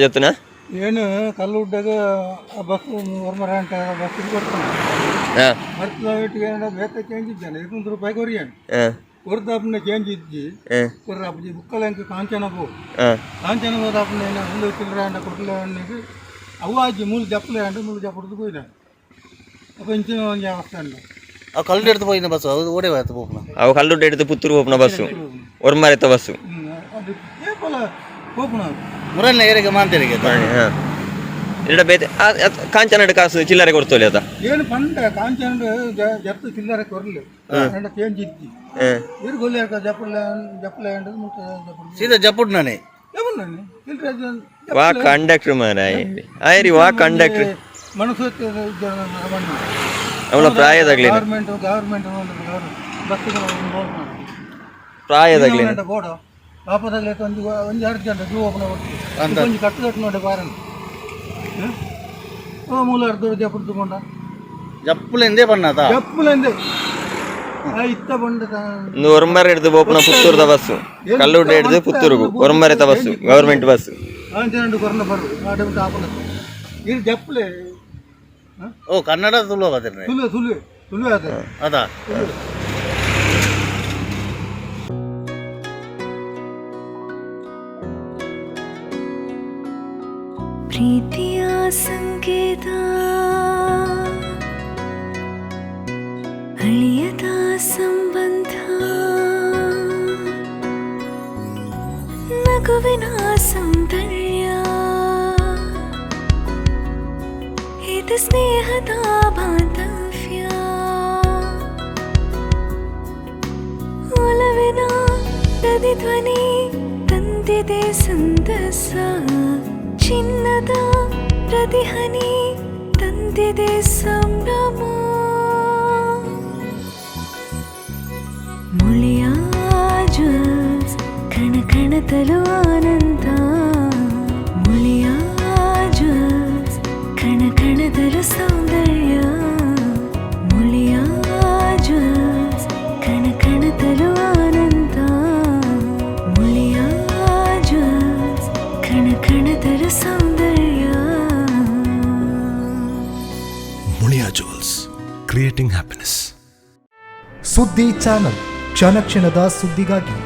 ಜತ್ತುನ ಏನು ಕಲ್ಲುಡ್ಡಾಗ ಆ ಬಸ್ ಒರ್ಮರ ಗಂಟೆ ಬಸ್ ಕೊಡ್ತಾನೆ. ಹಾಂ. ಮರ್ತದ ಏನ ಬೇತೆ ಚೇಂಜ್ ಇದ್ದಾನೆ, 200 ರೂಪಾಯಿ ಕೊರಿಯಾನು. ಹಾಂ. ಕೊರ್ದಾಪನ ಚೇಂಜ್ ಇಜ್ಜಿ. ಹಾಂ. ಕೊರ್ರ ಅಪ್ಪಜಿ ಬುಕ್ಕಲ ಎಂಕ್ ಕಾಂಚನ ಪೋ. ಹಾಂ. ಕಾಂಚನ ಹೋದಾಪನ ಏನ ಒಂದು ಚಿಲ್ಲರೆ ಅಂಡ ಕೊಡ್ಲೆ ಅನ್ನಿಗೆ ಅವು ಆಜಿ ಮೂಲು ಜಪ್ಪಲೆ ಅಂಡ ಮೂಲು ಜಪ್ಪಡ್ದು ಹೋಯ್ದ. ಅಪ್ಪ ಇಂಚಿನ ಒಂಜಿ ಅವಸ್ಥೆ ಅಂಡ. ಅವು ಕಲ್ಲು എടുത്ത് പോയിನ ಬಸ್ ಅದು ಓಡೆ ಹೋಯ್ತು ಪೋಪುನ. ಅವು ಕಲ್ಲುಡ್ಡ ಹಿಡಿದು ಪುತ್ತೂರು ಹೋಪುನ ಬಸ್ಸು, ಒರ್ಮರೆತ ಬಸ್ಸು. ಅದು ಏಪಲ ಪೋಪುನ. ಮುರಲ್ನ ಏರಿಗೆ ಮಾಂತೇರಿಗೆ. ಹಾಂ, ಇಡ ಬೇತೆ ಕಾಂಚನಡ್ ಕಾಸು ಚಿಲ್ಲರೆ ಕೊಡ್ತೋಲಿ ಅದ. ಏನು ಪಂಡ ಕಾಂಚನ ಜತ್ತು ಚಿಲ್ಲರೆ ಕೊರ್ಲೆ ಅಂಡ ಚೇಂಜ್ ಇಜ್ಜಿ. ಹಾಂ. ಇರು ಗೊಲ್ಲೆ ಜಪ್ಪಲೆ ಜಪ್ಪಲೆ ಅಂಡದು ಮುಟ್ಟ ಜಪ್ಪಡ್ದು. ಸೀದಾ ಜಪ್ಪುಡ್ ನಾನೇ. ಯಾವನ್ನ ಚಿಲ್ಲರೆ. ವಾ ಕಂಡಕ್ಟರ್ ಮಾರಾಯ ಆಯ್ರಿ, ವಾ ಕಂಡಕ್ಟರ್. ಮನಸ್ಸು. ಅವಳ ಪ್ರಾಯದಾಗ್ಲೇನು? Government government bus. ಪ್ರಾಯದಾಗ್ಲೇನು? ಬೋಡ ಪಾಪದಲ್ಲಿ ಒಂದು ಒಂದು ಅರ್ಜೆಂಟ್ ಜೂ ಓಪನ್ ಒಂಜಿ ಕಟ್ಟು ಕಟ್ಟು ನೋಡಿ ಬಾರನ್. ಓ ಮೂಲ ಅರ್ಧ ಜಪ್ಪು ತಗೊಂಡ. ಜಪ್ಪುಲೆಂದೇ ಬಣ್ಣದ. ಜಪ್ಪುಲೆಂದೆ ಆ ಇತ್ತ ಬಂಡ. ಒಂದು ಒರ್ಮರೆ ಹಿಡಿದು ಬೋಪುನ ಪುತ್ತೂರ್ದ ಬಸ್ಸು, ಕಲ್ಲುಡ್ಡ ಹಿಡಿದು ಪುತ್ತೂರುಗು ಒರ್ಮರೆತ ಬಸ್ಸು, ಗವರ್ಮೆಂಟ್ ಬಸ್ಸು. ಆಂಚನಂಡು ಕೊರನ ಬರು ಆಟ ಆಪನ ಇದು ಜಪ್ಪಲೆ. ಓ ಕನ್ನಡ ತುಳು ಬದಿರ್ನೆ. ಸುಲು ಸುಲು ಸುಲು ಅದ. ಅದಾ. ಪ್ರೀತಿಯ ಸಂಗೀತ, ಅಳಿಯದ ಸಂಬಂಧ, ನಗುವಿನ ಸೌಂದರ್ಯ, ಇದು ಸ್ನೇಹದ ಬಾಂಧವ್ಯ, ಒಲವಿನ ಪ್ರತಿಧ್ವನಿ ತಂದಿದೆ ಸಂತಸ, ಚಿನ್ನದ ಪ್ರತಿಹನಿ ತಂದಿದೆ ಸಂಭ್ರಮ. ಮುಳಿಯ ಜ್ಯುವೆಲ್ಸ್, ಕಣ ಕಣದಲ್ಲೂ ಆನಂದ. ಮುಳಿಯ ಜ್ಯುವೆಲ್ಸ್, ಕಣ ಕಣದಲ್ಲೂ ಸೌಂದರ್ಯ. ಮುಳಿಯ ಜ್ಯುವೆಲ್ಸ್, ಕಣ ಕಣದಲ್ಲೂ ಆನಂದ. ಮುಳಿಯ ಜ್ಯುವೆಲ್ಸ್, ಕಣ ಕಣದಲ್ಲೂ ಸೌಂದರ್ಯ. Muliya Jewels, creating happiness. ಸುದ್ದಿ ಚಾನಲ್, ಕ್ಷಣ ಕ್ಷಣದ ಸುದ್ದಿಗಾಗಿ.